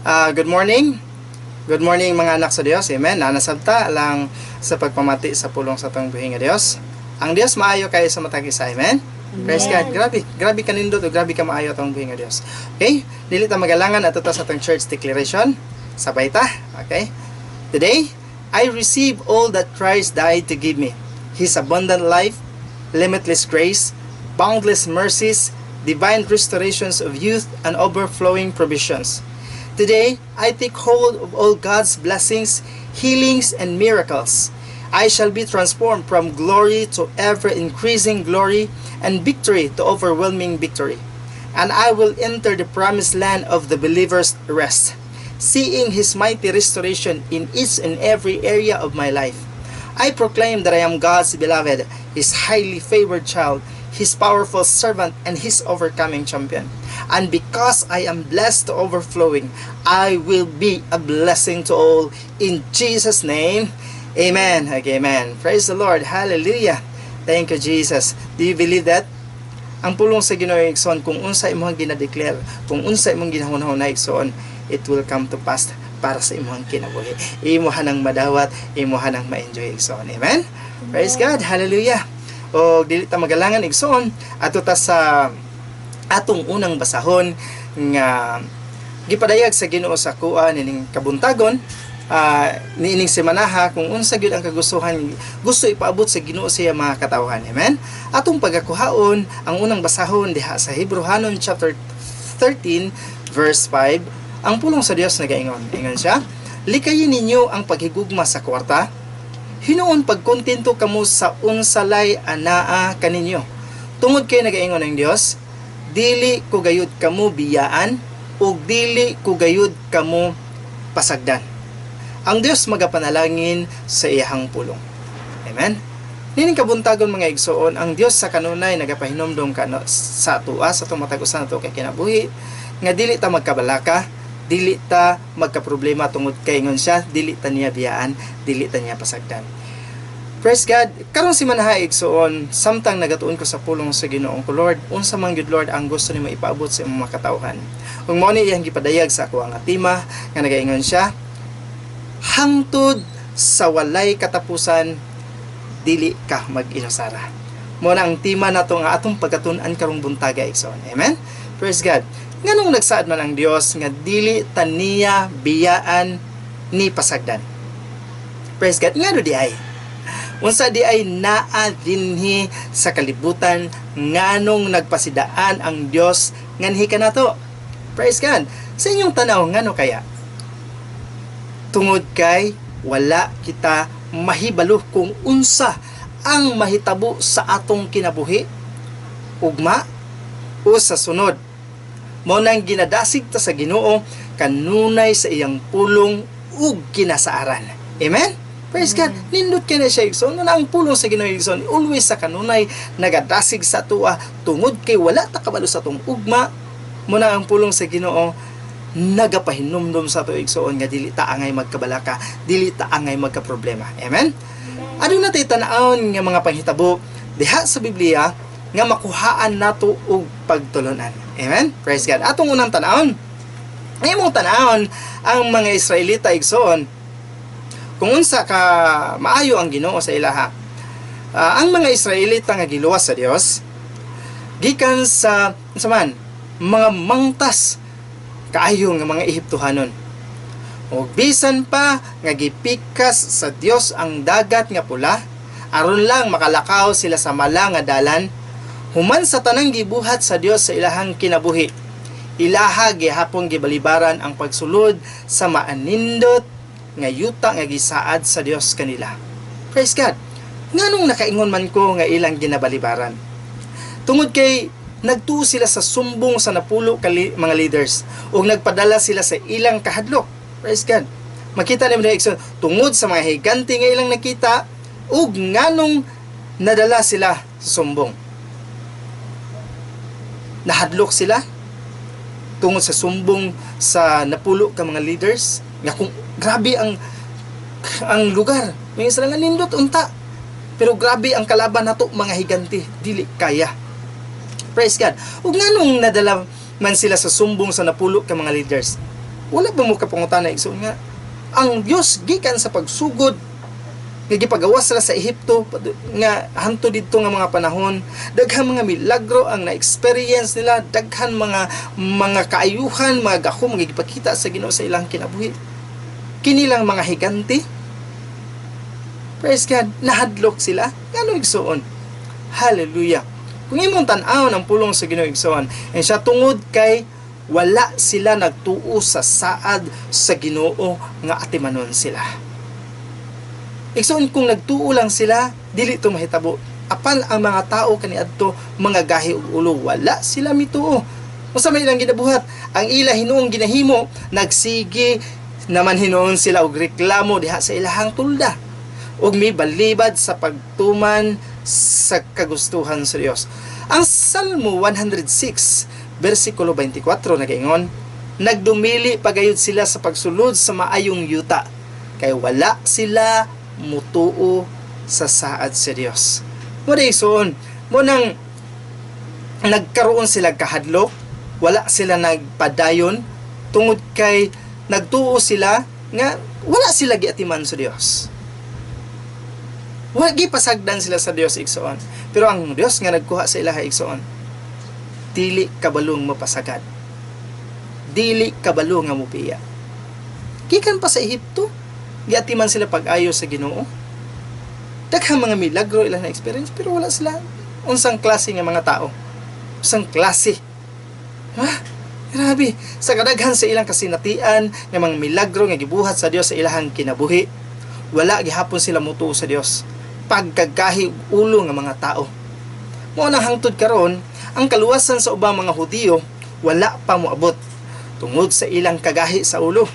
Good morning. Good morning, mga anak sa Dios. Amen. Naa na sab ta lang sa pagpamati sa pulong sa atong buhi nga Dios. Ang Dios maayo kaayo sa matag isa. Amen. Praise God. Grabe, grabe kanindot o grabe ka maayo atong buhi nga Dios. Okay? Dili ta magalangan, ato ta sa atong church declaration. Sabay ta. Okay? Today, I receive all that Christ died to give me. His abundant life, limitless grace, boundless mercies, divine restorations of youth, and overflowing provisions. Today, I take hold of all God's blessings, healings, and miracles. I shall be transformed from glory to ever increasing glory and victory to overwhelming victory. And I will enter the promised land of the believer's rest, seeing His mighty restoration in each and every area of my life. I proclaim that I am God's beloved, His highly favored child, His powerful servant, and His overcoming champion. And because I am blessed to overflowing, I will be a blessing to all. In Jesus' name, amen. Okay, amen. Praise the Lord. Hallelujah. Thank you, Jesus. Do you believe that? Ang pulong sa Ginoo, igsoon, kung unsa imong ginadeclare, kung unsa imong ginahunahuna, igsoon, it will come to pass para sa imong kinabuhi. Imo nang madawat, imo nang ma-enjoy, igsoon. Amen. Praise God. Hallelujah. O dili ta magalangan, igsoon, ato ta sa atong unang basahon nga gipadayag sa Ginoo sa akoa nining kabuntagon, niining semanaha, kung unsa gyud ang kagustuhan gusto ipaabot sa Ginoo sa iya mga katawhan. Amen. Atong pagakuhaon ang unang basahon diha sa Hebreohanon chapter 13 verse 5. Ang pulong sa Dios nagaingon. Ingon siya, "Likayin ninyo ang paghigugma sa kwarta. Hinuon pagkontento kamo sa unsalay anaa kaninyo. Tungod kay nagaingon ang Dios, 'Dili ko gayud kamo biyaan ug dili ko gayud kamo pasagdan.'" Ang Dios magapanalangin sa iyahang pulong. Amen. Nining kabuntagon, mga igsoon, ang Dios sa kanunay nagapahinumdom kano sa atoa, sa atong matag usa nato kay kinabuhi nga dili ta magkabalaka, dili ta magkaproblema tungod kay ingon siya, dili ta niya biyaan, dili ta niya pasagdan. Praise God. Karon semanaha, igsoon, samtang nagatuon ko sa pulong sa Ginoo ko, "Lord, unsa man gyud, Lord, ang gusto nimo ipaabot sa imong mga katawhan?" Ug mao ni iyang gipadayag sa ako ang tema nga nagaingon siya, "Hangtod sa walay katapusan, dili ka mag-inusara." Mao na ang tema nato nga atong pagkatun-an karong buntaga, igsoon. Amen. Praise God. Nganong nagsaad man ang Dios nga dili ta niya biyaan ni pasagdan? Praise God. Ngano diay? Unsa diay naa dinhi sa kalibutan nganong nagpasidaan ang Dios nganhi kanato? Praise God. Sa inyong tanaw, ngano kaya? Tungod kay wala kita mahibalo kung unsa ang mahitabo sa atong kinabuhi ugma o sa sunod. Mao nang ginadasig ta sa Ginoo kanunay sa iyang pulong ug kinasaaran. Amen. Praise God. Nindot kay na siya, igsoon. Na ang pulong sa Ginoo, igsoon, always sa kanunay nagadasig sa atoa tungod kay wala ta kabalo sa atong ugma. Mao na ang pulong sa Ginoo nagapahinumdom sa ato, igsoon, nga dili ta angay magkabalaka, dili ta angay magkaproblema. Amen. Aduna tay tan-awon nga mga panghitabo diha sa Biblia nga makuhaan nato og pagtulunan. Amen. Praise God. Atong unang tan-awon. Imong tan-awon ang mga Israelita, igsoon, kung unsa ka maayo ang Ginoo sa ilaha. Ang mga Israelita nga giluwas sa Dios gikan sa unsa man mga mangtas kaayo nga mga Ehiptohanon. Ug bisan pa nga gipikas sa Dios ang Dagat nga Pula aron lang makalakaw sila sa mala nga dalan, human sa tanang gibuhat sa Dios sa ilahang kinabuhi, ilaha gihapon gibalibaran ang pagsulod sa maanindot nga yuta nga gisaad sa Dios kanila. Praise God. Nganong nakaingon man ko nga ilang ginabalibaran? Tungod kay nagtuo sila sa sumbong sa 10 ka mga leaders ug nagpadala sila sa ilang kahadlok. Praise God. Makita nimo na, igsoon, tungod sa mga higante nga ilang nakita ug nganong nadala sila sa sumbong. Nahadlok sila tungod sa sumbong sa 10 ka mga leaders nga kung grabe ang lugar. May sila nga nindot unta. Pero grabe ang kalaban nato, mga higante, dili kaya. Praise God. Ug nganong nadala man sila sa sumbong sa 10 ka mga leaders? Wala ba mo kapangutana, igsoon, nga ang Dios gikan sa pagsugod nga gipagawas sila sa Ehipto nga hangtod didto nga mga panahon, daghan mga milagro ang na-experience nila, daghan mga kaayuhan, mga gahom nga gipakita sa Ginoo sa ilang kinabuhi? Kinilang mga higante, praise God, nahadlok sila? Ngano, igsoon? Hallelujah! Kung imong tan-awon ang pulong sa Ginoo, igsoon, and siya tungod kay wala sila nagtuo sa saad sa Ginoo nga atimanon sila. Igsoon, kung nagtuo lang sila, dili to mahitabo. Apan ang mga tao kaniadto mga gahi og ulo, wala sila mituo. Unsa may ilang ginabuhat? Ang ila hinuong ginahimo, nagsige naman hinuon sila og reklamo diha sa ilahang tulda ug mibalibad sa pagtuman sa kagustuhan sa Dios. Ang Salmo 106 versikulo 24 nagaingon, "Nagdumili pagayod sila sa pagsulod sa maayong yuta kay wala sila mutuo sa saad sa Dios." Mo igsoon, mo nang nagkaroon sila kahadlok, wala sila nagpadayon tungod kay nagtuo sila nga wala sila giatiman sa Dios. Wala gipasagdan sila sa Dios, igsoon. Pero ang Dios nga nagkuha sa ilaha, igsoon, dili kabalong mapasagad. Dili kabalo nga mubiya. Gikan pa sa Ehipto, giatiman sila pag-ayo sa Ginoo. Daghang mga milagro ilang na experience, pero wala sila. Unsang klase nga mga tao? Unsang klase? Ha? Grabe. Sa kadaghan sa ilang kasinatian nga mga milagro nga gibuhat sa Dios sa ilahang kinabuhi, wala gihapon sila mutuo sa Dios. Pagkagahi og ulo nga mga tao. Mao nang hangtod karon, ang kaluwasan sa ubang mga Hudiyo wala pa moabot tungod sa ilang kagahi sa ulo.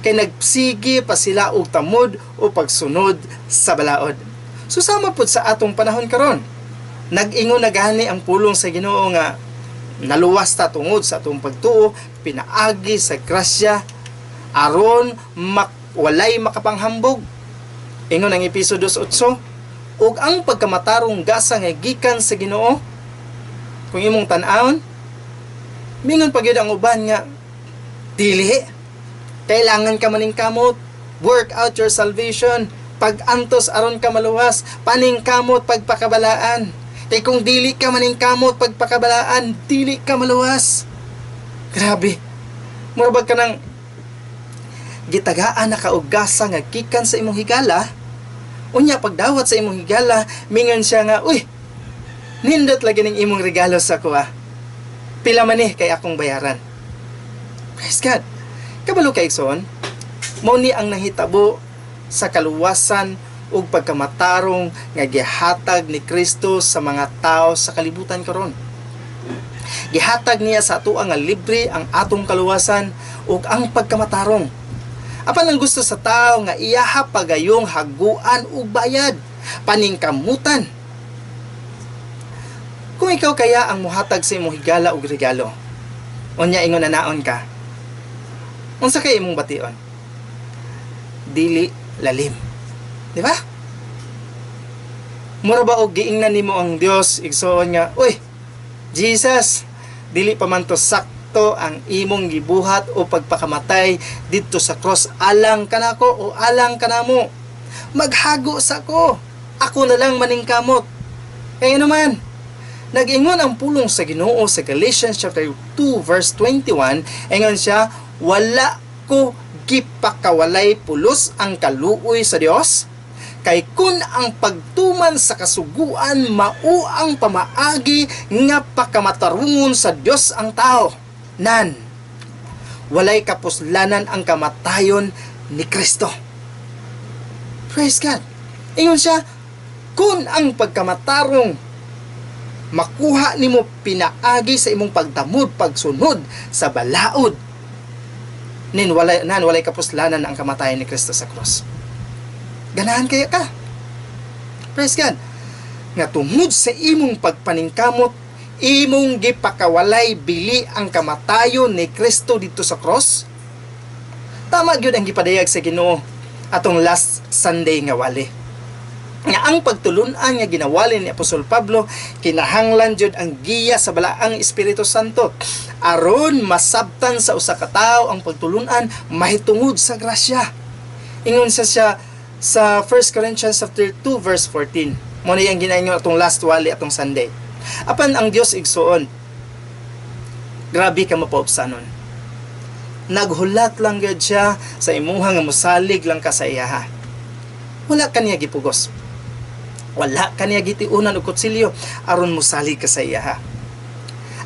Kay nagsige pa sila og tamod o pagsunod sa balaod. Susama pud sa atong panahon karon. Nag-ingon na gani ang pulong sa Ginoo nga naluwas ta tungod sa atong pagtuo pinaagi sa grasya aron walay makapanghambog. Ingon ang Episo 2:8, ug ang pagkamatarong gasa nga gikan sa Ginoo. Kung imong tan-awon, mingon pa gyud ang uban nga dili kailangan ka maningkamot, work out your salvation, pag-antos aron ka maluwas, paningkamot pagpakabalaan. Kay kung dili ka maningkamot pagpakabalaan, dili ka maluwas. Grabe. Mura ba ka nang gitagaan na ka og gasa nga gikan sa imong higala, unya pagdawat sa imong higala, mingon siya nga, "Uy, nindot lagi ning imong regalo sa kuha. Pila man ni kay akong bayaran?" Praise God. Kabalo ka, igsoon, mao ni ang nahitabo sa kaluwasan ug pagkamatarong nga gihatag ni Kristo sa mga tao sa kalibutan karon. Gihatag niya sa atoa nga libre ang atong kaluwasan ug ang pagkamatarong. Apan ang gusto sa tao nga iyaha pagayong haguan ug bayad, paningkamutan. Kung ikaw kaya ang muhatag sa imong higala og regalo, unya ingon na naon ka, unsa kay imong bation? Dili lalim. Di ba? Mura ba og giingnan nimo ang Dios, igsoon, nga, "Uy, Jesus, dili pa man to sakto ang imong gibuhat o pagpakamatay didto sa cross alang kanako o alang kanamo. Maghago sa ko. Ako na lang maningkamot." Kaya naman, nag-ingon ang pulong sa Ginoo sa Galatians chapter 2 verse 21, ingon siya, "Wala ko gipakawalay pulos ang kaluoy sa Dios, kay kun ang pagtuman sa kasuguan mao ang pamaagi nga pakamatarungon sa Dios ang tao, nan walay kapuslanan ang kamatayon ni Kristo." Praise God. Ingon siya, kun ang pagkamatarong makuha nimo pinaagi sa imong pagtamod, pagsunod sa balaod, nin walay, nan walay kapuslanan ang kamatayan ni Kristo sa cross. Ganahan kaya ka? Praise God. Nga tungod sa imong pagpaningkamot, imong gipakawalay bili ang kamatayon ni Kristo didto sa cross. Tama gyud ang gipadayag sa Ginoo atong last Sunday nga wali. Nga ang pagtulunan nga ginawali ni Apostol Pablo, kinahanglan jud ang giya sa Balaang Espiritu Santo aron masabtan sa usa ka tawo ang pagtulunan mahitungod sa grasya. Ingon sa siya sa 1 Corinthians chapter 2 verse 14. Mo na yang ginaingon atong last wali atong Sunday. Apan ang Dios, igsuon, grabe ka mapaubsanon. Naghulat lang gyud siya sa imuha nga mosalig lang ka sa iyaha. Wala kaniya gipugos. Wala kaniya gitiunan og kutsilyo aron mosalig ka sa iyaha.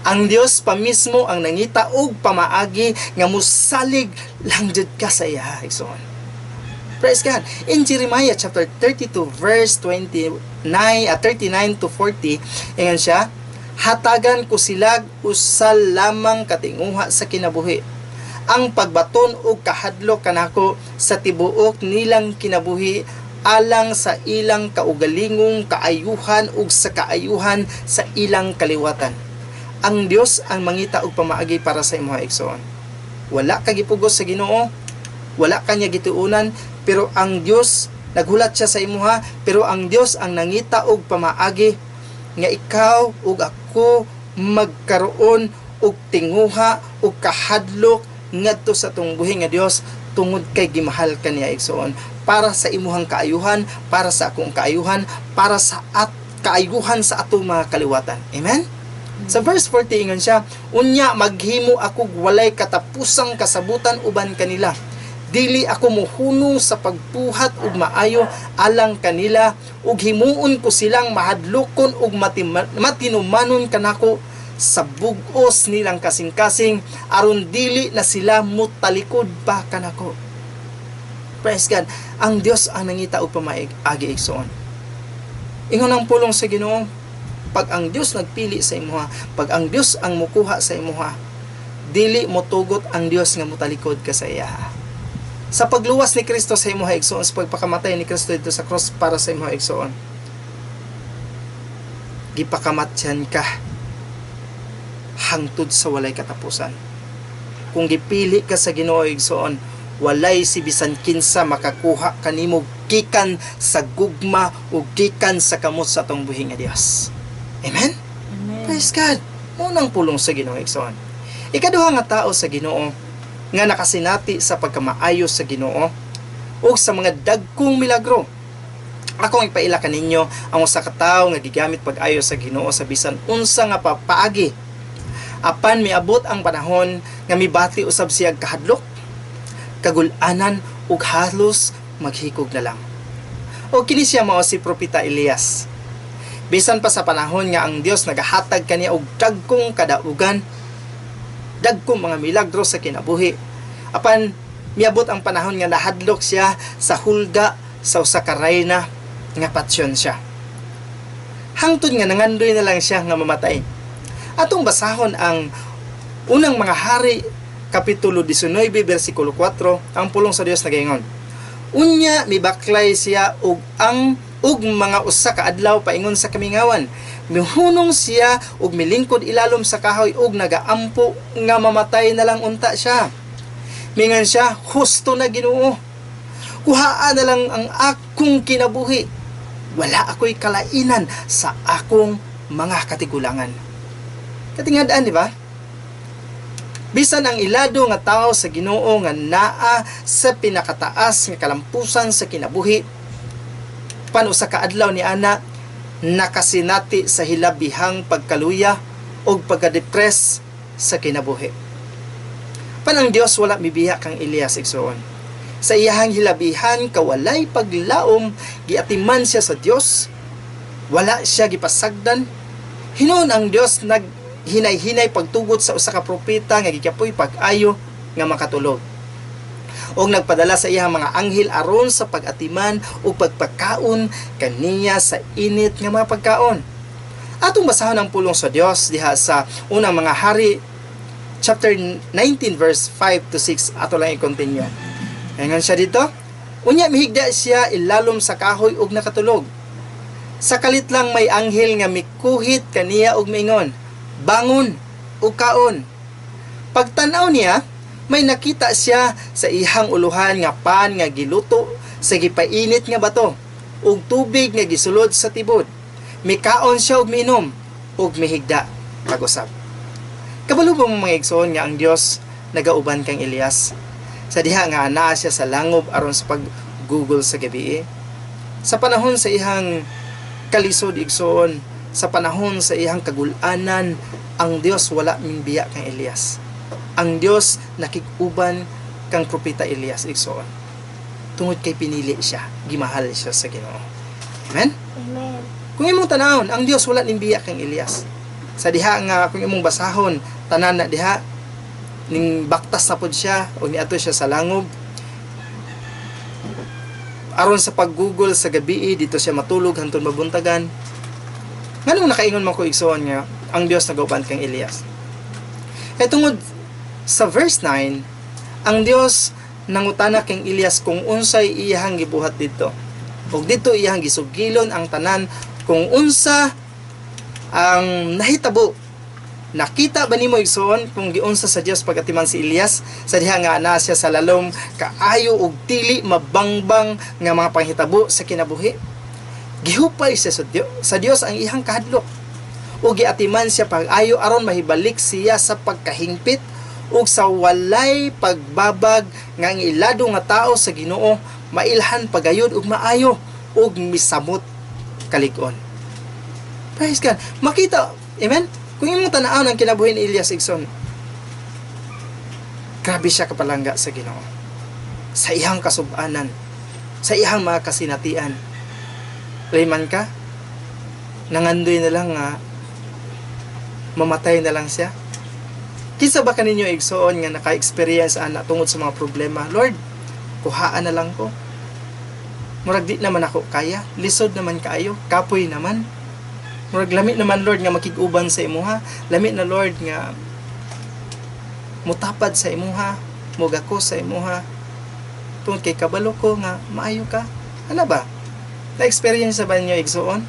Ang Dios pa mismo ang nangita og pamaagi nga mosalig lang jud ka sa iyaha, igsoon. Praise God. In Jeremiah chapter 32 verse 29 at 39 to 40, ingon siya, "Hatagan ko sila usa lamang katinguha sa kinabuhi, ang pagbaton og kahadlok kanako sa tibuok nilang kinabuhi alang sa ilang kaugalingong kaayuhan ug sa kaayuhan sa ilang kaliwatan." Ang Dios ang mangita og pamaagi para sa imong, igsoon. Wala ka gipugos sa Ginoo, wala kanya gituunan, pero ang Dios naghulat siya sa imuha, pero ang Dios ang nangita og pamaagi nga ikaw ug ako magkaroon og tinguha ug kahadlok ngadto sa atong buhi nga Dios tungod kay gimahal ka niya, igsoon, para sa imuhang kaayuhan, para sa akong kaayuhan, para sa at kaayuhan sa atong mga kaliwatan. Amen. Sa verse 40, ingon siya, "Unya maghimo ako walay katapusang kasabutan uban kanila. Dili ako mohunong sa pagbuhat og maayo alang kanila ug himuon ko silang mahadlokon ug matinumanon kanako sa bug-os nilang kasing-kasing aron dili na sila mutalikod pa kanako." Praise God. Ang Dios ang nangita og pamaagi, igsoon. Ingon ang pulong sa Ginoo, pag ang Dios nagpili sa imuha, pag ang Dios ang mukuha sa imuha, dili motugot ang Dios nga mutalikod ka sa iya. Sa pagluwas ni Kristo sa imuha, igsoon, sa pagpakamatay ni Kristo dito sa cross para sa imuha, igsoon, gipakamatyan ka hangtod sa walay katapusan. Kung gipili ka sa Ginoo, igsoon, walay si bisan kinsa makakuha kanimo gikan sa gugma o gikan sa kamot sa atong buhi nga Dios. Amen? Amen. Praise God. Unang pulong sa Ginoo, igsoon. Ikaduha nga tao sa Ginoo nga nakasinati sa pagkamaayo sa Ginoo ug sa mga dagkong milagro. Akong ipaila kaninyo ang usa ka tawo nga gigamit pag-ayo sa Ginoo sa bisan unsa nga paagi. Apan miabot ang panahon nga mibati usab siya kahadlok, kagulanan ug halos maghikog na lang. O kini siya mao si Propeta Elias. Bisan pa sa panahon nga ang Dios nagahatag kaniya og dagkong kadaugan, dagkong mga milagro sa kinabuhi, apan miabot ang panahon nga nahadlok siya sa hulga sa usa ka rayna nga patyon siya. Hangtod nga nangandoy na lang siya nga mamatay. Atong basahon ang Unang Mga Hari kapitulo 19 bersikulo 4, ang pulong sa Dios nagaingon. "Unya mibaklay siya og ang ug mga usa ka adlaw paingon sa kamingawan. Mihunong siya ug milingkod ilalom sa kahoy ug nagaampo nga mamatay na lang unta siya. Mingon siya, 'Husto na, Ginoo. Kuhaa na lang ang akong kinabuhi. Wala ako'y kalainan sa akong mga katigulangan.'" Katingadaan, di ba? Bisan ang ilado nga tao sa Ginoo nga naa sa pinakataas nga kalampusan sa kinabuhi, pan usa ka adlaw ni ana nakasinati sa hilabihang pagkaluya o pagkadepress sa kinabuhi. Pan ang Dios wala mibiya kang Elias, igsoon. Sa iyahang hilabihan kawalay paglaom, giatiman siya sa Dios. Wala siya gipasagdan. Hinuon ang Dios nag hinay-hinay pagtugot sa usa ka propeta nga gikapoy pag-ayo nga makatulog. Og nagpadala sa iyang mga anghel aron sa pag-atiman ug pagpakaon kaniya sa init nga mga pagkaon. Atong basahon ang pulong sa Dios diha sa Unang Mga Hari chapter 19 verse 5 to 6. Ato lang i-continue. Ingon siya dito, "Unya mihigda siya ilalom sa kahoy ug nakatulog. Sa kalit lang may anghel nga mikuhit kaniya ug miingon, 'Bangon ug kaon.' Pagtan-aw niya, may nakita siya sa ihang uluhan nga pan nga giluto sa gipainit nga bato ug tubig nga gisulod sa tibod. Mikaon siya ug miinom ug mihigda pag-usab. Kabalo ba mo, mga igsoon, nga ang Dios nagauban kang Elias sa diha nga anaa siya sa langob aron sa paggugol sa gabi? Sa panahon sa ihang kalisod, igsoon, sa panahon sa iyang kagulanan, ang Dios wala mingbiya kang Elias. Ang Dios nakig-uban kang propeta Elias, igsoon. Tungod kay pinili siya, gimahal siya sa Ginoo. Amen? Amen. Kung imong tanawon, ang Dios wala nimbiya kang Elias. Sa diha nga kung imong basahon, tanan na diha ning baktas na pod siya o niadto siya sa langob aron sa paggugol sa gabi, dito siya matulog hantod mabuntagan. Nganong nakaingon man ko, igsoon, nga ang Dios nagauban kang Elias? Kay tungod sa verse 9, ang Dios nangutana kang Elias kung unsay iyahang gibuhat didto. Ug didto iyahang gisugilon ang tanan kung unsa ang nahitabo. Nakita ba nimo, igsoon, kung giunsa sa Dios pagatiman si Elias sa diha nga naa siya sa lalom kaayo og dili mabangbang nga mga panghitabo sa kinabuhi? Gihupay siya sa Dios ang iyang kahadlok ug giatiman siya pag-ayo aron mahibalik siya sa pagkahingpit ug sa walay pagbabag nga ang ilado nga tao sa Ginoo mailhan pagayod ug maayo ug misamot kalig-on. Praise God. Makita, amen? Kung imong tan-awon ang kinabuhi ni Elias, igsoon, grabe siya kapalangga sa Ginoo. Sa iyang kasubanan, sa iyang mga kasinatian. Layman ka, nangandoy na lang nga mamatay na lang siya. Kinsa ba kaninyo, igsoon, nga naka-experience ana tungod sa mga problema? "Lord, kuhaan na lang ko. Murag di naman ako kaya, lisod naman kaayo, kapoy naman. Murag lami naman, Lord, nga makig-uban sa imuha. Lami na, Lord, nga mutapad sa imuha, mugako sa imuha. Tungod kay kabalo ko nga maayo ka." Ano ba? Na-experience ba ninyo, igsoon,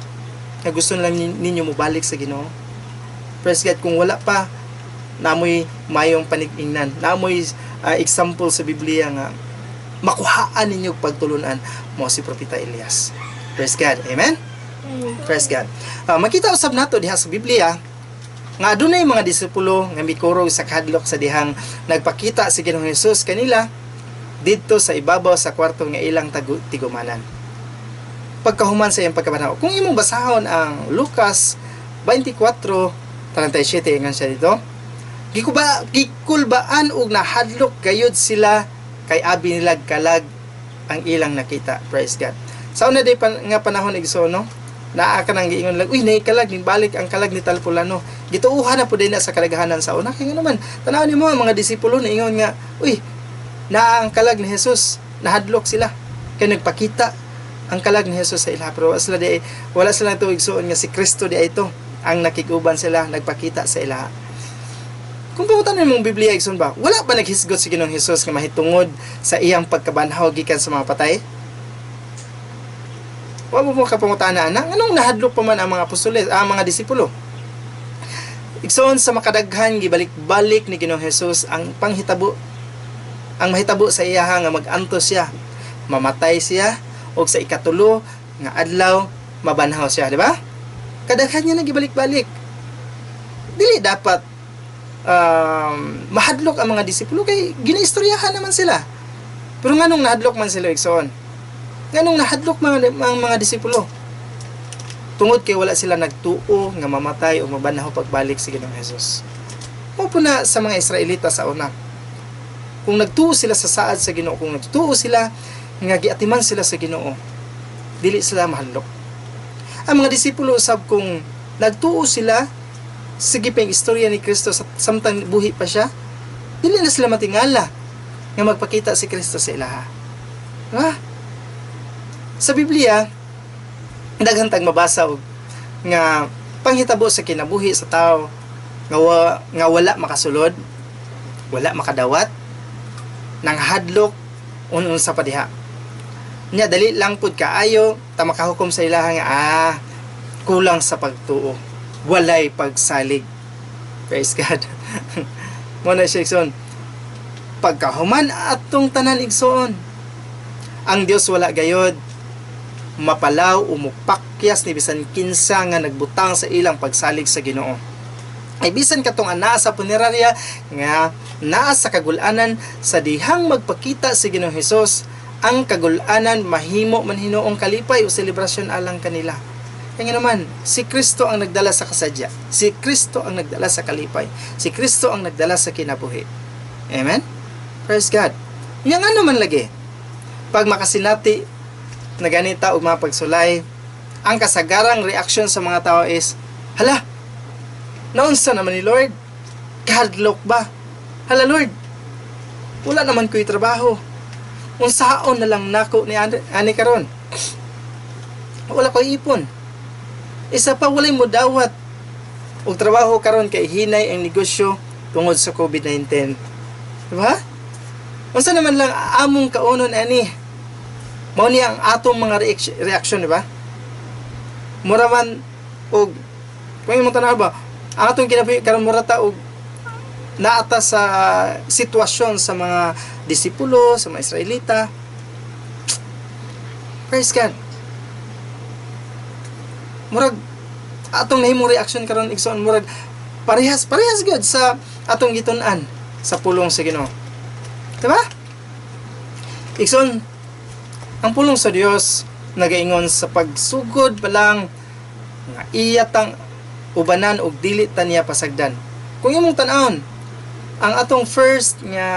nga gusto lang ninyo mobalik sa Ginoo? Praise God, kung wala pa, namoy mayong panig-ingnan. Namoy example sa Biblia nga makuhaan ninyo pagtulunan mo si Propeta Elias. Praise God. Amen? Praise God. Makita usab nato diha sa Biblia nga adunay mga disipulo nga mikurog sa kahadlok sa dihang nagpakita si Ginoong Hesus kanila didto sa ibabaw sa kwarto nga ilang tigumanan pagkahuman sa iyang pagkabanhaw. Kung imong basahon ang Lucas 24:37, ingon siya dito, "Gikuba gikulbaan og nahadlok gayud sila kay abi nila kalag ang ilang nakita." Praise God. Sa una day nga panahon, igsoon, no, naa ka nang giingon lang, "Uy, nay kalag, ning balik ang kalag ni tal fulano." Gituuhan na pud na sa kalagahanan sa una. Kay naman, tan-awon nimo ang mga disipulo na ingon nga, "Uy, naa ang kalag ni Jesus." Nahadlok sila kay nagpakita ang kalag ni Jesus sa ila. Pero wala sila tuo, igsoon, nga si Kristo di ay ito ang nakiguban sila, nagpakita sa ila. Kung pangutan mong Biblia, igsoon ba, wala ba naghisgot si Ginoong Hesus nga mahitungod sa iyang pagkabanhaw gikan sa mga patay? Wa mo mo kapangutana ana, nganong nahadlok pa man ang mga apostoles, ang mga disipulo? Igsoon, sa makadaghan gibalik-balik ni Ginoong Hesus ang panghitabo, ang mahitabo sa iyaha nga mag-antos siya, mamatay siya ug sa ikatulo nga adlaw mabanhaw siya, di ba? Kadaghan niya nagibalik-balik. Dili dapat mahadlok ang mga disipulo kay ginaistoryahan naman sila. Pero nganong nahadlok man sila, igsoon? Nganong nahadlok mga disipulo? Tungod kay wala sila nagtuo nga mamatay o mabanhaw pagbalik si Ginoong Hesus. Mao po na sa mga Israelita sa una. Kung nagtuo sila sa saad sa Ginoo, kung nagtuo sila nga giatiman sila sa Ginoo, dili sila mahadlok. Ang mga disipulo usab, kung nagtuo sila sige pa yung istorya ni Kristo sa samtang buhi pa siya, dili na sila matingala nga magpakita si Kristo sa ilaha. Diba? Sa Biblia, daghan tag mabasa og nga panghitabo sa kinabuhi sa tao nga wala makasulod, wala makadawat, nang hadlok unsa pa diha. Nya dali lang pud kaayo ta makahukom sa ilaha nga kulang sa pagtuo, walay pagsalig. Praise God. Mo na siya, igsoon. Pagkahuman atong tanan, igsoon, ang Dios wala gayod Mapalaw o mupakyas ni bisan kinsa nga nagbutang sa ilang pagsalig sa Ginoo. Ay bisan katong anaa sa punerarya nga naa sa kagulanan sa dihang magpakita si Ginoong Hesus, ang kagulanan mahimo man hinuong kalipay o selebrasyon alang kanila. Kaya nga naman, si Kristo ang nagdala sa kasadya. Si Kristo ang nagdala sa kalipay. Si Kristo ang nagdala sa kinabuhi. Amen? Praise God. Nga nga naman lagi, pag makasinati na ganita o mga pagsulay, ang kasagarang reaction sa mga tao is, "Hala, naunsa naman ni Lord? Kahadlok ba? Hala Lord, wala naman ko'y trabaho. Unsaon na lang nako ni ani karon? Wala ko'y ipon. Isa pa, walay mo dawat og trabaho karon kay hinay ang negosyo tungod sa COVID-19. Diba? Unsa naman lang among kaunon ani?" Mao ni ang atong mga reaction, di ba? Mura man og kung imong tanaw ba, ang atong kinabuhi karon mura ta og naata sa sitwasyon sa mga disipulo, sa mga Israelita. Praise God. Murag atong nahimong reaction karon, igsoon, murag parehas parehas gud sa atong gitun-an sa pulong sa Ginoo. Diba? Igsoon, ang pulong sa Dios nagaingon sa pagsugod pa lang nga iya tang ubanan og dili ta niya pasagdan. Kung imong tan-awon, ang atong first nga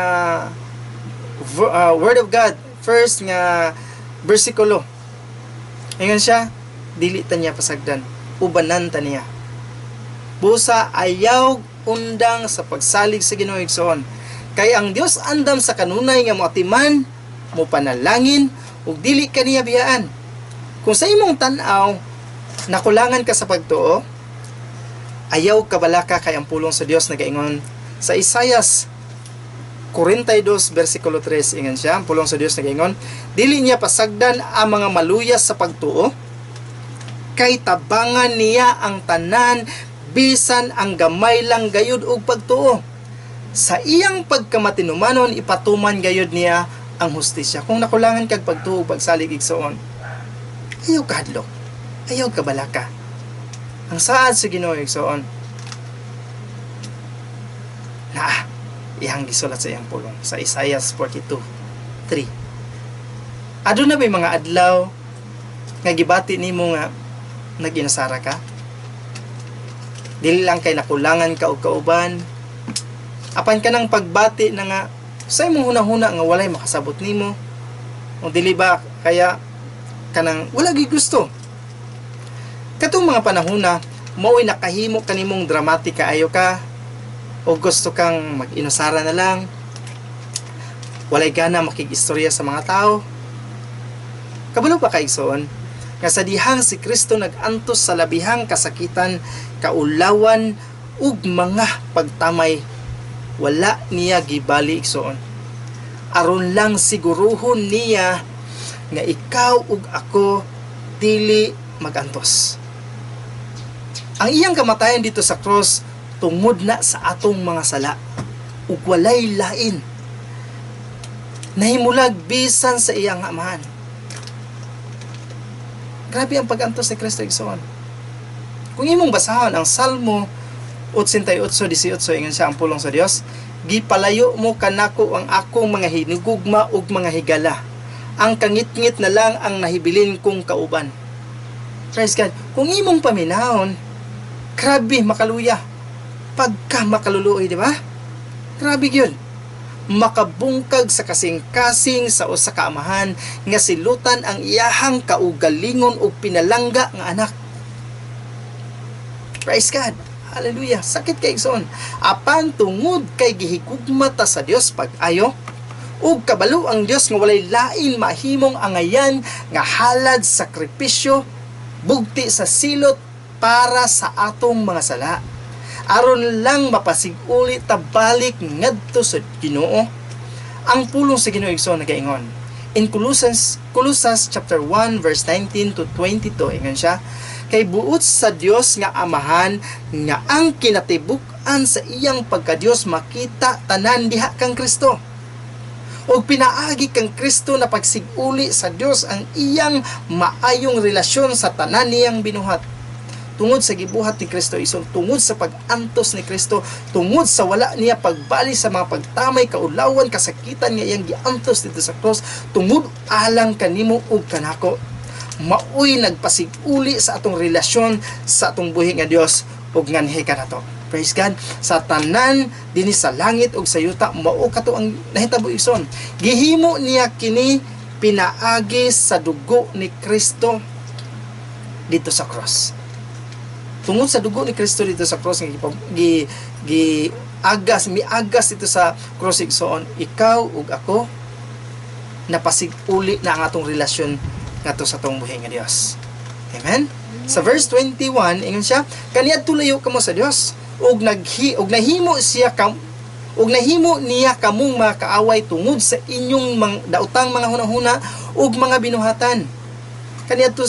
word of God, first nga bersikulo, ingon siya, dili ta niya pasagdan, ubanan ta niya. Busa ayaw undang sa pagsalig sa Ginoo, igsoon. Kay ang Dios andam sa kanunay nga moatiman, mo panalangin ug dili ka niya biyaan. Kung sa imong tan-aw nakulangan ka sa pagtuo, ayaw kabalaka kay ang pulong sa Dios nagaingon sa Isayas 42 versikulo 3, ingon siya, ang pulong sa Dios nagaingon, dili niya pasagdan ang mga maluyas sa pagtuo, kay tabangan niya ang tanan bisan ang gamay lang gayud og pagtuo. Sa iyang pagkamatinumanon, ipatuman gayud niya ang hustisya. Kung nakulangan kag pagtuo, pagsalig, igsoon, ayaw kahadlok, ayaw kabalaka. Ang saad sa Ginoo, igsoon, naa iyang gisulat sa iyang pulong sa Isaiah 42:3. Aduna ba'y mga adlaw nga gibati nimo nga nag-inusara ka? Dili lang kay nakulangan ka og kauban, apan kanang pagbati na nga sa imong hunahuna nga walay makasabot nimo, o dili ba kaya kanang wala gyud gusto. Katong mga panahona, mao'y nakahimo kanimong dramatic kaayo ka o gusto kang mag-inusara na lang, walay gana makig-istorya sa mga tao. Kabalo pa ka, igsoon, nga sa dihang si Kristo nag-antos sa labihang kasakitan, kaulawan ug mga pagtamay, wala niya gibali, igsoon, aron lang siguruhon niya nga ikaw ug ako dili magantos. Ang iyang kamatayan dito sa cross tungod na sa atong mga sala ug walay lain. Nahimulag bisan sa iyang Amahan. Grabe ang pag-antos ni Kristo, igsoon. Kung imong basahon ang Salmo 88:18, ingon siya ang pulong sa Dios, "Gipalayo mo kanako ang akong mga hinigugma ug mga higala. Ang kangitngit na lang ang nahibilin kong kauban." Praise God. Kung imong paminahon, grabe makaluya. Pagka makaluluoy, di ba? Grabe yun. Makabungkag sa kasing-kasing sa usa ka amahan nga silutan ang iyahang kaugalingon ug pinalangga nga anak. Praise God. Hallelujah. Sakit kay, igsoon. Apan tungod kay gihigugma ta sa Dios pag-ayo, ug kabalo ang Dios nga walay lain mahimong angayan nga halad, sakripisyo, bugti sa silot para sa atong mga sala, aron lang mapasiguli ta balik ngadto sa Ginoo. Ang pulong sa Ginoo, igsoon, nagaingon in Colossians chapter 1 verse 19 to 22, ingon siya, "Kay buot sa Dios nga Amahan nga ang kinatibuk-an sa iyang pagkadiyos makita tanan diha kang Kristo." Ug pinaagi kang Kristo na pagsiguli sa Dios ang iyang maayong relasyon sa tanan niyang binuhat. Tungod sa gibuhat ni Kristo, igsoon, tungod sa pag-antos ni Kristo, tungod sa wala niya pagbali sa mga pagtamay, kaulawan, kasakitan nga iyang giantos dito sa cross, tungod alang kanimo ug kanako, maoy nagpasiguli sa atong relasyon sa atong buhi nga Dios ug nganhi kanato. Praise God. Sa tanan dinhi sa langit ug sa yuta, mao kato ang nahitabo, igsoon. Gihimo niya kini pinaagi sa dugo ni Kristo dito sa cross. Tungod sa dugo ni Kristo dito sa cross nga gi, gi agas miagas dito sa cross, igsoon, ikaw ug ako, napasiguli na ang atong relasyon ngadto sa atong buhi nga Dios. Amen. Sa verse 21, ingon siya, "Kaniadto layo kamo sa Dios ug nahimo siya kam ug nahimo niya kamong mga kaaway tungod sa inyong daotang mga hunahuna ug mga binuhatan." Kaniadto,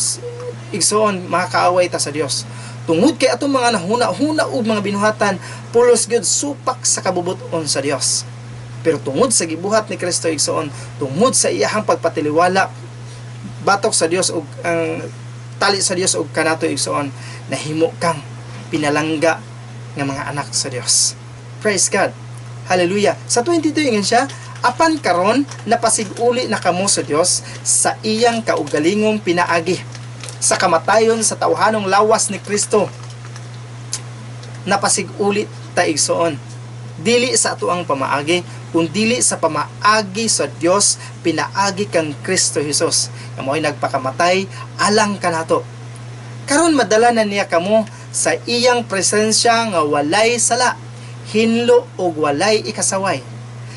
igsoon, mga kaaway ta sa Dios. Tungod kay atong mga nahuna-huna ug mga binuhatan pulos gyud supak sa kabubut-on sa Dios. Pero tungod sa gibuhat ni Kristo, igsoon, tungod sa iyahang pagpatiliwala batok sa Dios ug ang tali sa Dios ug kanato, igsoon, nahimo kang pinalangga nga mga anak sa Dios. Praise God. Hallelujah. Sa 22, ingon siya, "Apan karon napasiguli na kamo sa Dios sa iyang kaugalingong pinaagi sa kamatayon sa tawhanong lawas ni Kristo." Napasiguli ta, igsoon. Dili sa ato ang pamaagi, kun dili sa pamaagi sa Dios pinaagi kang Kristo Jesus. Nga mao'y nagpakamatay alang kanato. Karon madala na niya kamo sa iyang presensya nga walay sala, hinlo ug walay ikasaway.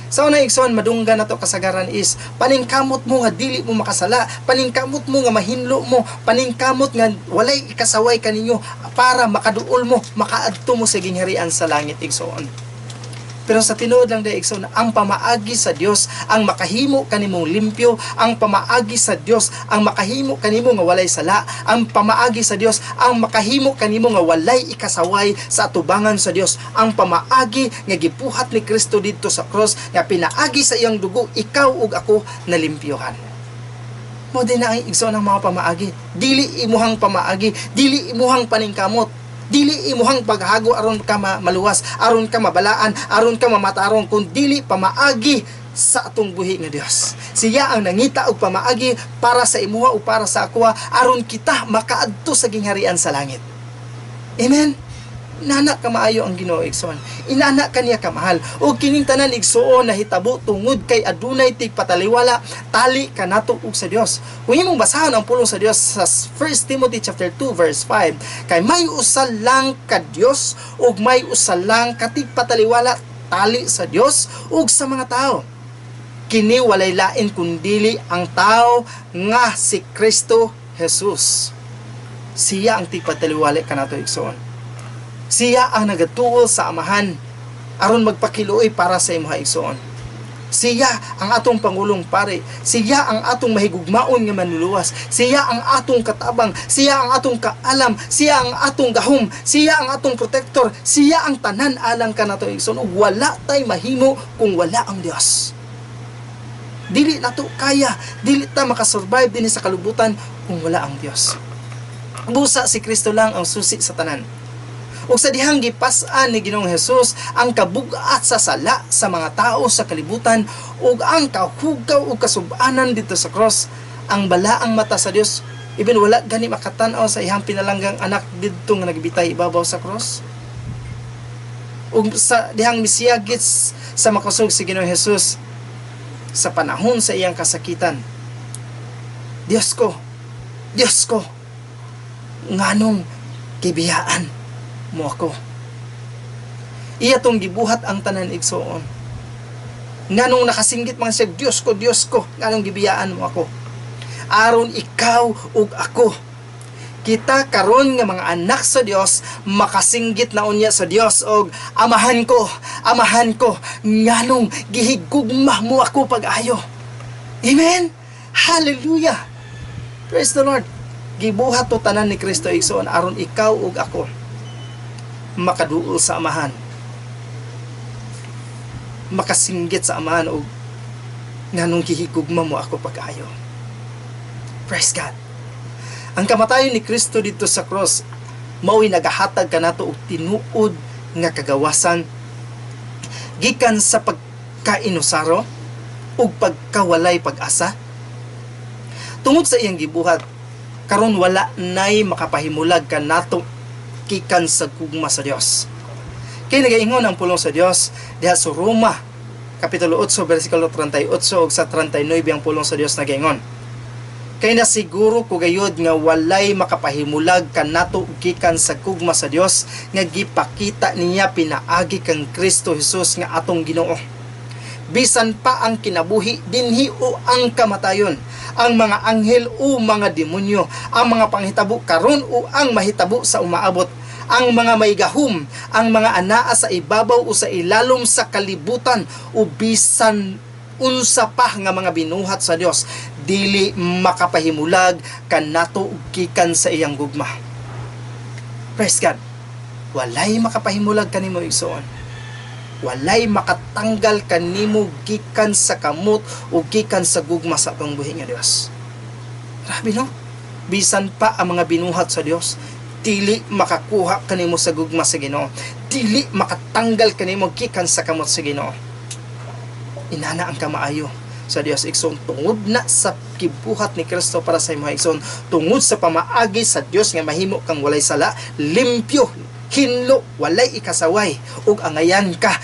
Sa una, igsoon, madunggan nato kasagaran is paningkamot mo nga dili mo makasala, paningkamot mo nga mahinlo mo, paningkamot nga walay ikasaway kaninyo para makaduol mo, makaadto mo sa gingharian sa langit, igsoon. Pero sa tinuod lang diay, igsoon, ang pamaagi sa Dios ang makahimo kanimong limpyo, ang pamaagi sa Dios ang makahimo kanimo nga walay sala, ang pamaagi sa Dios ang makahimo kanimo nga walay ikasaway sa atubangan sa Dios. Ang pamaagi nga gibuhat ni Kristo didto sa cross nga pinaagi sa iyang dugo, ikaw ug ako nalimpyohan. Mao din na ang, igsoon, ang mga pamaagi. Dili imuhang pamaagi, dili imuhang paningkamot, dili imuhang paghago aron ka maluwas, aron ka mabalaan, aron ka mamatarong, kun dili pamaagi sa atong buhi nga Dios. Siya ang nangita og pamaagi para sa imuha o para sa akoa aron kita makaadto sa gingharian sa langit. Amen. Inana kamaayo ang Ginoo, igsoon. Inana kaniya kamahal. Ug kining tanan, igsoon, nahitabo tungod kay adunay tigpataliwala tali kanato ug sa Dios. Kung imong basahon ang pulong sa Dios sa 1 Timothy chapter 2 verse 5, kay may usa lang ka Dios ug may usa lang ka tigpataliwala tali sa Dios ug sa mga tao. Kini walay lain kundili ang tao nga si Kristo Jesus. Siya ang tigpataliwala kanato, igsoon. Siya ang nagatuol sa Amahan aron magpakiluoy para sa imuha, igsoon. Siya ang atong pangulong pare. Siya ang atong mahigugmaon nga manluluwas. Siya ang atong katabang. Siya ang atong kaalam. Siya ang atong gahom. Siya ang atong protector. Siya ang tanan alang kanato, igsoon. Ug wala tay mahimo kung wala ang Dios. Dili nato kaya, dili ta makasurvive dinhi sa kalubutan kung wala ang Dios. Busa si Kristo lang ang susi sa tanan. Ug sa dihang gipas-an ni Ginoong Hesus ang kabugat sa sala sa mga tao sa kalibutan ug ang kahugaw ug kasub-anan dito sa cross, ang balaang mata sa Dios even wala gani makatan-aw sa iyang pinalanggang anak didto nga nagbitay ibabaw sa cross. Ug sa dihang misiyagit sa makusog si Ginoong Hesus sa panahon sa iyang kasakitan, "Diyos ko, Diyos ko, nganong gibiyaan mo ako?" Iya tong gibuhat ang tanan, igsoon. Nganong nakasinggit man siya, "Diyos ko, Diyos ko, nganong gibiyaan mo ako?" Aron ikaw ug ako, kita karon nga mga anak sa Dios, makasinggit na unya sa Dios og, "Amahan ko, Amahan ko, nganong gihigugma mo ako pag-ayo?" Amen. Hallelujah. Praise the Lord. Gibuhat to tanan ni Kristo, igsoon, aron ikaw ug ako makaduol sa Amahan, makasinggit sa Amahan og Nganong gihigugma mo ako pag-ayo? Praise God. Ang kamatayon ni Kristo dito sa cross mao'y nagahatag kanato og tinuod nga kagawasan gikan sa pagkainusaro ug pagkawalay pag-asa. Tungod sa iyang gibuhat, karon wala nay makapahimulag kanato gikan sa gugma sa Dios. Kay nagaingon ang pulong sa Dios diha sa Roma kapitulo 8 bersikulo 38 ug sa 39. Ang pulong sa Dios nagaingon, "Kay nasiguro ko gayud nga walay makapahimulag kanato gikan sa gugma sa Dios nga gipakita niya pinaagi kang Kristo Jesus nga atong Ginoo. Bisan pa ang kinabuhi dinhi o ang kamatayon, ang mga anghel o mga demonyo, ang mga panghitabo karon o ang mahitabo sa umaabot, ang mga may gahom, ang mga anaa sa ibabaw o sa ilalom sa kalibutan, o bisan unsa pa nga mga binuhat sa Dios, dili makapahimulag kanato gikan sa iyang gugma." Praise God. Walay makapahimulag kanimo, igsoon. Walay makatanggal kanimo gikan sa kamot o gikan sa gugma sa atong buhi nga Dios. Grabe, no? Bisan pa ang mga binuhat sa Dios, dili makakuha kanimo sa gugma sa Ginoo. Dili makatanggal kanimo gikan sa kamot sa Ginoo. Inana ang kamaayo sa Dios, igsoon, tungod na sa gibuhat ni Kristo para sa imo, igsoon, tungod sa pamaagi sa Dios nga mahimo kang walay sala, limpyo, hinlo, walay ikasaway, ug angayan ka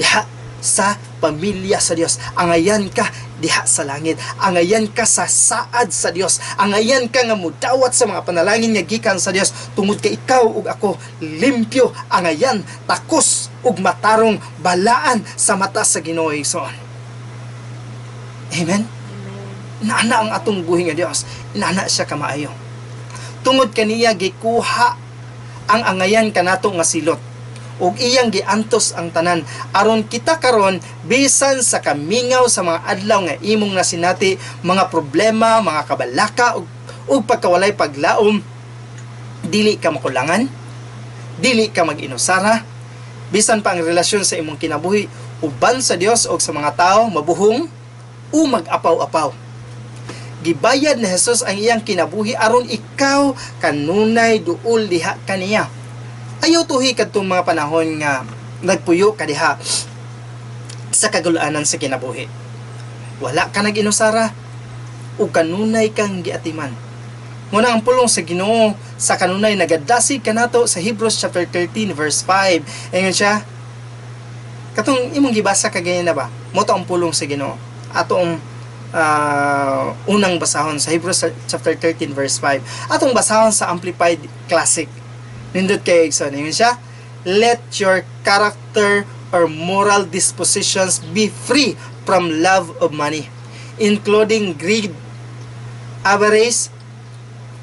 diha sa pamilya sa Dios, angayan ka diha sa langit, angayan ka sa saad sa Dios, angayan ka nga mudawat sa mga panalangin nga gikan sa Dios tungod kay ikaw ug ako limpyo, angayan, takos ug matarong, balaan sa mata sa Ginoo, igsoon. Amen. Inana ang atong buhi nga Dios. Inana siya kamaayo. Tungod kaniya gikuha ang angayan kanato nga silot ug iyang giantos ang tanan aron kita karon, bisan sa kamingaw sa mga adlaw nga imong nasinati, mga problema, mga kabalaka ug pagkawalay paglaom, dili ka makulangan, dili ka mag-inusara. Bisan pa ang relasyon sa imong kinabuhi uban sa Dios o sa mga tao mabuhong o mag-apaw-apaw, gibayad ni Jesus ang iyang kinabuhi aron ikaw kanunay duol diha kaniya. Ayaw tuhi kadtong mga panahon nga nagpuyo ka diha sa kagulanan sa kinabuhi. Wala ka nag-inusara ug kanunay kang giatiman. Muna ang pulong sa Ginoo sa kanunay nagadasig kanato sa Hebrews chapter 13 verse 5. Ingon siya, katong imong gibasa kagayan na ba? Mao to ang pulong sa Ginoo. Atong unang basahon sa Hebrews chapter 13 verse 5. Atong basahon sa Amplified Classic. Nindot kay igsoon. Ingon siya, "Let your character or moral dispositions be free from love of money, including greed, avarice,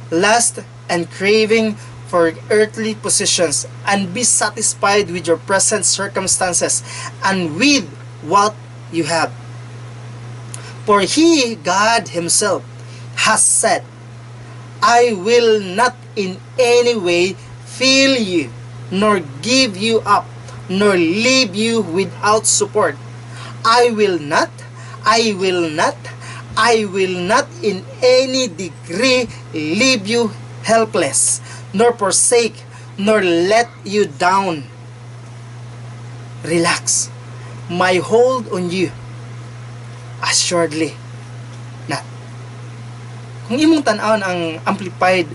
lust, and craving for earthly positions, and be satisfied with your present circumstances and with what you have. For He, God Himself, has said, 'I will not in any way fail you, nor give you up, nor leave you without support. I will not, I will not, I will not in any degree leave you helpless, nor forsake, nor let you down. Relax my hold on you. Assuredly not.'" Kung imong tan-awon ang Amplified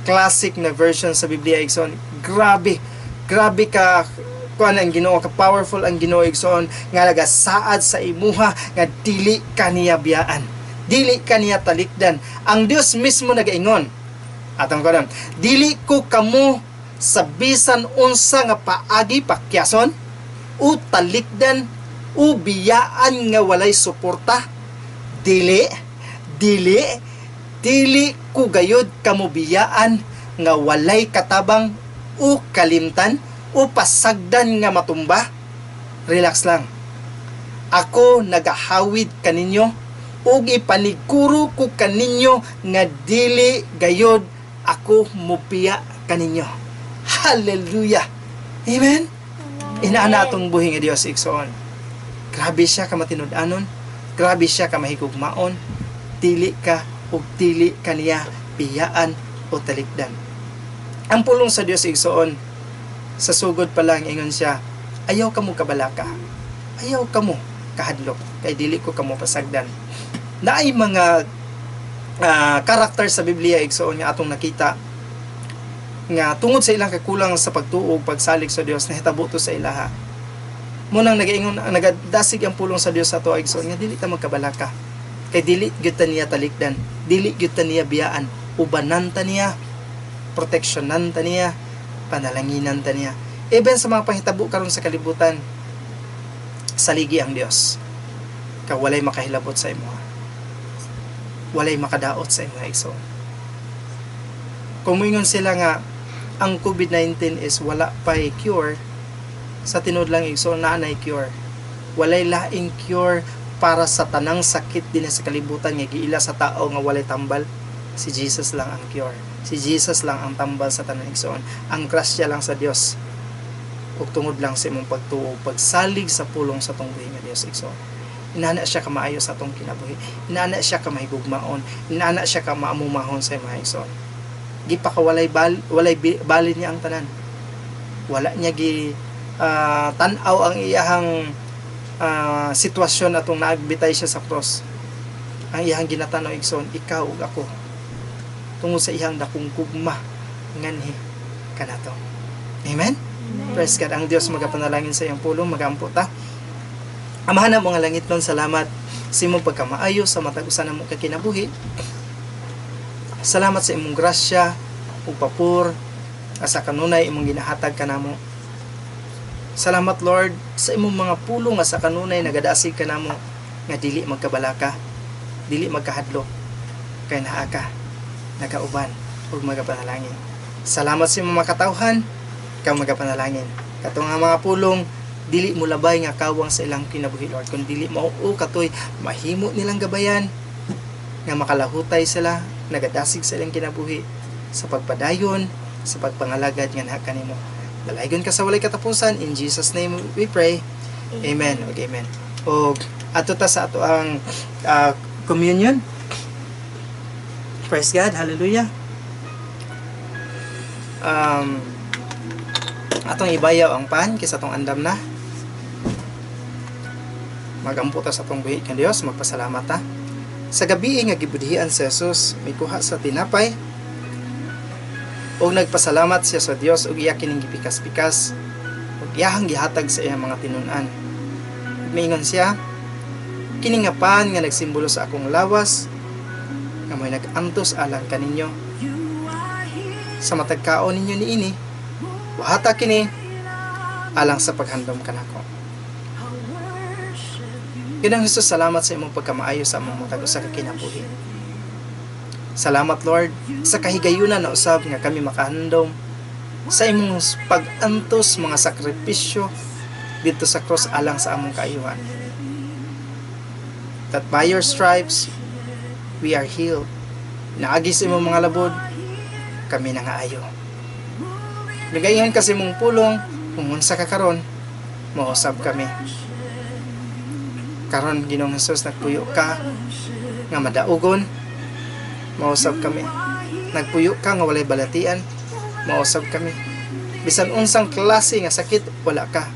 Classic na version sa Biblia, igsoon, grabe, grabe ka kuan ang Ginoo, ka powerful ang Ginoo, igsoon, nga nagasaad sa imuha nga dili ka niya biyaan. Dili ka niya talikdan. Ang Dios mismo nagaingon. Atong kuan, "Dili ko kamo sa bisan unsa nga paagi pakyason o talikdan o biyaan nga walay suporta. Dili, dili, dili ko gayod kamo biyaan nga walay katabang o kalimtan o pasagdan nga matumba. Relax lang. Ako nagahawid kaninyo ug ipaniguro ko kaninyo nga dili gayod ako mubiya kaninyo." Hallelujah. Amen. Inaana atong buhi nga Dios, igsoon. Grabe siya kamatinud-anon. Grabe siya ka mahigugmaon. Dili ka ug dili kaniya biyaan o talikdan. Ang pulong sa Dios, igsoon, sa sugod pa lang ingon siya, "Ayaw kamo kabalaka. Ayaw kamo kahadlok kay dili ko kamo pasagdan." Naay mga karakter sa Biblia, igsoon, nga atong nakita nga tungod sa ilang kakulang sa pagtuo, pagsalig sa Dios, nahitabo to sa ilaha. Munang nagaingon, nagadasig ang pulong sa Dios sa ato, igsoon, nga dili ta magkabalaka kay dili gyud ta niya talikdan, dili gyud ta niya biyaan, ubanan ta niya, proteksyonan ta niya, panalanginan ta niya. Even sa mga panghitabo karon sa kalibutan, saligi ang Dios ka. Walay makahilabot sa imo, walay makadaot sa imo, igsoon. Kung moingon sila nga ang COVID-19 is wala pay cure, sa tinuod lang, igsoon, naa nay cure. Walay laing cure para sa tanang sakit din sa kalibutan nga giila sa tao nga walay tambal. Si Jesus lang ang cure. Si Jesus lang ang tambal sa tanan, igsoon. Ang grasya lang sa Dios ug tungod lang sa imong pagtuo, pagsalig sa pulong sa atong buhi nga Dios, igsoon. Inana siya kamaayo sa atong kinabuhi. Inana siya ka mahigugmaon. Inana siya ka maamumahon sa imong, igsoon. Gipakawalay walay balin niya ang tanan. Wala niya gi tan-aw ang iyahang sitwasyon atong naagbitay siya sa cross. Ang iyahang ginatanaw, igsoon, ikaw ug ako, tungod sa iyang dakong gugma nganhi kanato. Amen. Praise God. Ang Dios magapanalangin sa iyang pulong. Magampo ta. Amahan namo nga langitnon, salamat sa imong pagkamaayo sa matag usa namo ka kinabuhi. Salamat sa imong grasya ug papor sa kanunay imong ginahatag kanamo. Salamat, Lord, sa imong mga pulong nga sa kanunay nagadasig kanamo nga dili magkabalaka, dili magkahadlok kay naa ka nagauban ug magapanalangin. Salamat sa imong mga katawhan, ikaw magapanalangin. Kato nga mga pulong dili mo labay nga kawang sa ilang kinabuhi, Lord, kun dili mao katoy mahimo nilang gabayan nga makalahutay sila, nagadasig sa ilang kinabuhi sa pagpadayon sa pagpangalagad nga naa kanimo. Dalaygon ka sa walay katapusan. In Jesus' name we pray. Amen ug amen. Og ato ta sa ato ang communion. Praise God. Hallelujah. Atong ibayaw ang pan kaysa atong andam na. Magampo ta sa atong buhi nga Dios, magpasalamat ta. Sa gabi nga gibudhian si Jesus, mikuha sa tinapay ug nagpasalamat siya sa Dios ug iya kining gipikas-pikas ug iyahang gihatag sa iyang mga tinun-an. Ug miingon siya, "Kini nga pan nga nagsimbolo sa akong lawas nga mo'y nag-antos alang kaninyo. Sa matag kaon ninyo niini, buhata kini alang sa paghandom kanako." Ginoong Jesus, salamat sa imong pagkamaayo sa among matag usa ka kinabuhi. Salamat, Lord, sa kahigayunan na usab nga kami makahandom sa imong pag-antos, mga sakripisyo didto sa cross alang sa among kaayuhan. That by your stripes we are healed. Naagi sa imong mga labod, kami nangaayo. Migaingon kasi imong pulong, kung unsa ka karon, mausab kami. Karon, Ginoong Jesus, nagpuyo ka nga madaugon, mausab kami. Nagpuyo ka nga walay balatian, mausab kami. Bisan unsang klase nga sakit, wala ka.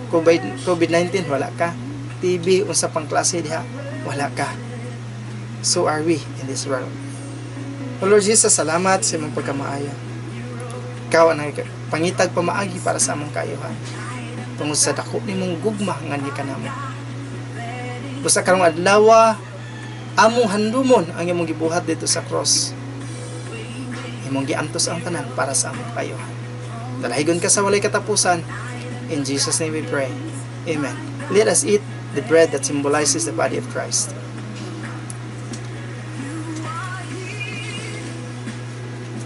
COVID-19, wala ka. TB, unsa pang klase diha, wala ka. So are we in this world. O Lord Jesus, salamat sa imong pagkamaayo. Ikaw ang pangitag pamaagi para sa among kaayuhan. Tungod sa dako nimong gugma nga ni kanamo. Busa karong adlaw, among handumon ang imong gibuhat didto sa cross. Imong giantos ang tanan para sa among kaayuhan. Dalaygon ka sa walay katapusan. In Jesus' name we pray. Amen. Let us eat the bread that symbolizes the body of Christ.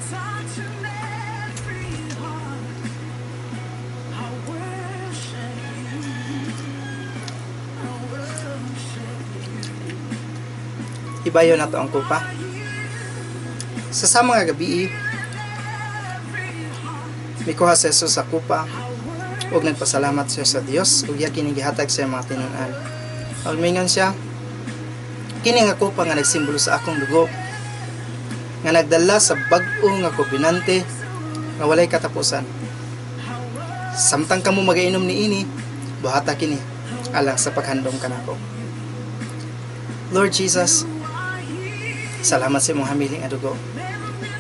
Touching every heart. I worship you. I worship you. Ibayo nato ang kupa. Sa sama nga gabi, mikuha si Jesus sa kupa ug nagpasalamat siya sa Dios ug iya kini gihatag sa mga tinun-an. Ug mingon siya, Kini nga kopa nga nagsimbolo sa akong dugo nga nagdala sa bag-o nga kobinante nga walay katapusan. Samtang kamo magainom niini, buhata kini alang sa paghandom kanako." Lord Jesus, salamat sa imong hamiling nga dugo.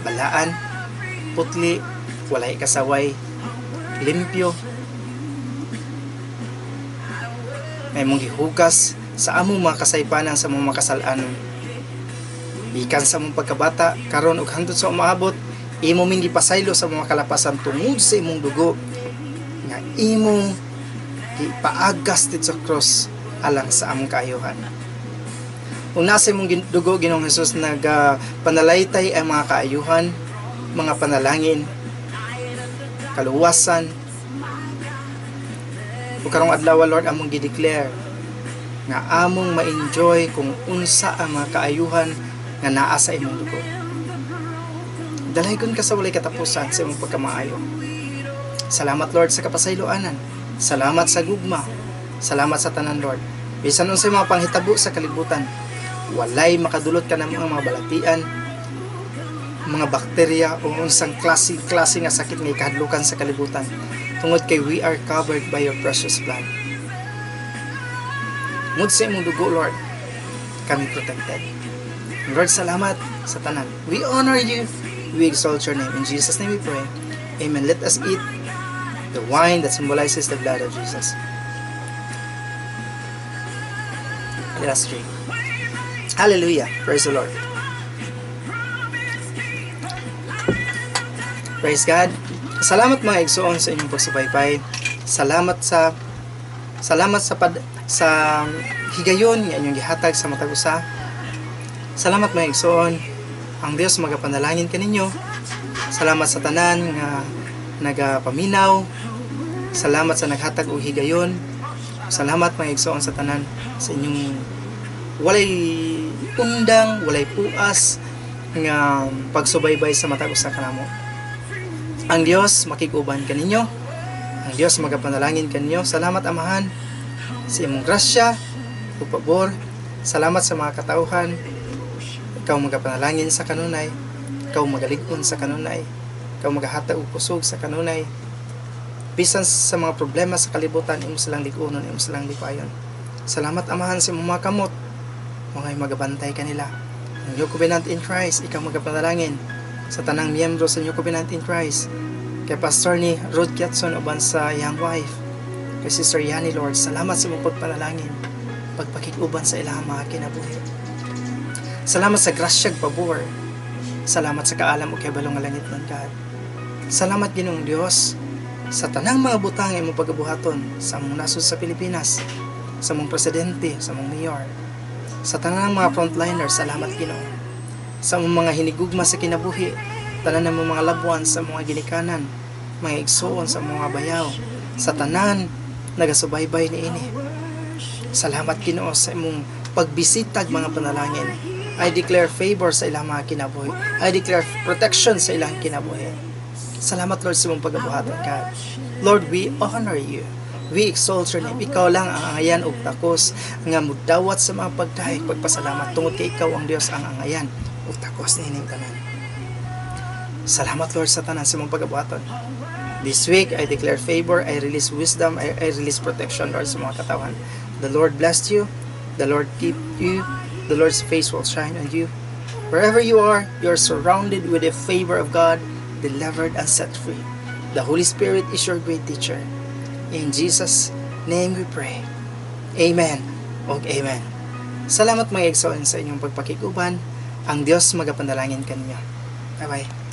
Balaan, putli, walay kasaway, limpyo, nga imong gihugas sa among mga kasaypanan, sa among mga kasalanon. Gikan sa among pagkabata, karon ug hangtod sa umaabot, imo ming gipasaylo sa mga kalapasan tungod sa imong dugo nga imong ipaagas didto sa cross alang sa among kaayuhan. Ug nasa imong dugo, Ginoong Hesus, nagapanalaytay ang mga kaayuhan, mga panalangin, kaluwasan. Ug karong adlaw, Lord, among gi-declare nga among ma-enjoy kung unsa ang mga kaayuhan nga naa sa imong dugo. Dalaygon ka sa walay katapusan sa imong pagkamaayo. Salamat, Lord, sa kapasayloanan. Salamat sa gugma. Salamat sa tanan, Lord. Bisan unsay mga panghitabo sa kalibutan, walay makadulot kanamo ang mga balatian, mga bakterya o unsang klase-klase nga sakit nga ikahadlukan sa kalibutan. Tungod kay we are covered by your precious blood. Tungod sa imong dugo, Lord, kami protected. Lord, salamat sa tanan. We honor you. We exalt your name. In Jesus' name we pray. Amen. Let us eat the wine that symbolizes the blood of Jesus. Let us drink. Hallelujah. Praise the Lord. Praise God. Salamat, mga igsoon, sa inyong pagsubaybay. Salamat sa higayon nga inyong gihatag sa matag usa. Salamat, mga igsoon. Ang Dios magapanalangin kaninyo. Salamat sa tanan nga nagapaminaw. Salamat sa naghatag og higayon. Salamat, mga igsoon, sa tanan sa inyong walay undang, walay puas nga pagsubaybay sa matag usa kanamo. Ang Dios makig-uban kaninyo. Ang Dios magapanalangin kaninyo. Salamat, Amahan, sa imong grasya ug pabor. Salamat sa mga katauhan. Ikaw magapanalangin sa kanunay. Ikaw magalig-on sa kanunay. Ikaw magahatag og kusog sa kanunay. Bisan sa mga problema sa kalibutan, imo silang lig-unon, imo silang lipayon. Salamat, Amahan, sa imong mga kamot, mga magabantay kanila. Ang New Covenant in Christ, ikaw magapanalangin sa tanang miyembro sa New Covenant in Christ. Kay Pastor ni Rod Kiatson uban sa iyang wife. Kay Sister Yani, Lord, salamat sa imong pagpanalangin, pagpakig-uban sa ilang mga kinabuhi. Salamat sa grasyag pabor. Salamat sa kaalam ug kahibalo nga langit ng God. Salamat, Ginoong Dios, sa tanang mga butang imong pagabuhaton sa among nasod sa Pilipinas, sa among presidente, sa among mayor, sa tanang mga frontliners. Salamat, Ginoo. Sa among mga hinigugma sa kinabuhi, tanan ng mga labuan, sa mga ginikanan, mga igsuon, sa mga bayaw, sa tanan nagasubaybay niini. Salamat, Ginoo, sa imong pagbisitag mga panalangin. I declare favor sa ilang mga kinabuhi. I declare protection sa ilang kinabuhi. Salamat, Lord, sa imong pagabuhaton, God. Lord, we honor you. We exalt your name. Ikaw lang ang angayan og takos nga mudawat sa mga pagdahig pagpasalamat tungod kay ikaw ang Dios ang angayan og takos niining tanan. Salamat, Lord, sa tanan sa imong pagabuhaton. This week, I declare favor, I release wisdom, I release protection, Lord, sa mga katawan. The Lord bless you. The Lord keep you. The Lord's face will shine on you. Wherever you are surrounded with the favor of God, delivered and set free. The Holy Spirit is your great teacher. In Jesus' name we pray. Amen. Og amen. Salamat, mga igsoon, sa inyong pagpakig-uban. Ang Dios magapanalangin kaninyo. Bye-bye.